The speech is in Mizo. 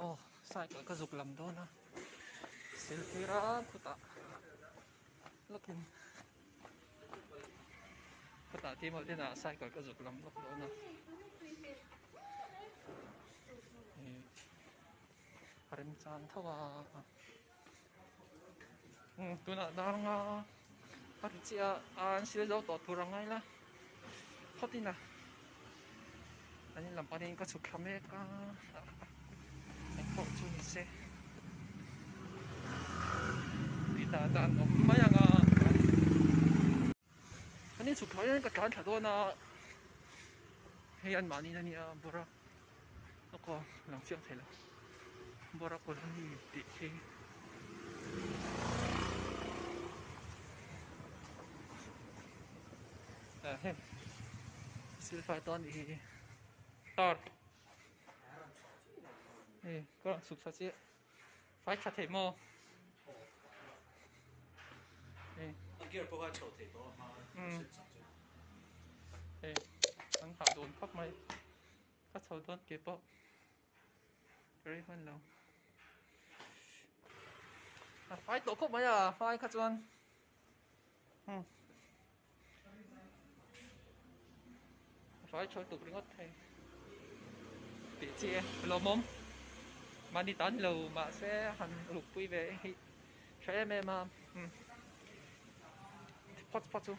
Aw cycle ka zuk lam dawn a siltir a khutah lawkin khutah tih mawlh tinah cycle ka zuk lam lawk dawn a ih a remchang tho a umm tunah danga a ri chiah a an sil zo tawh tur a ngai la phawt in a an in lam panin ka chhuk thla mek a engpawh chu ni se tih dan dan awm mai ang a an in chhuk thla hian ka tlan thla dawn a hei an mahni a nia bawrh a aw lang chiang thei lo bawrh a colony tih hi. Ah hei silfai tawh anih hi tar hei ka rawn chhuk thla chiah fai tha thei maw hei a gear pawh kha a chho thei tawh a hma hei an hah dawn khawp mai ka chho dawn ke pawh ka rei hman lo a fai tawh khawp mai a fai kha chuan. Vai thawl tuk ringawt thei tih chi e lawmawm mahni tan lo mahse han uluk pui ve hi tha em em a phawt phawt chu.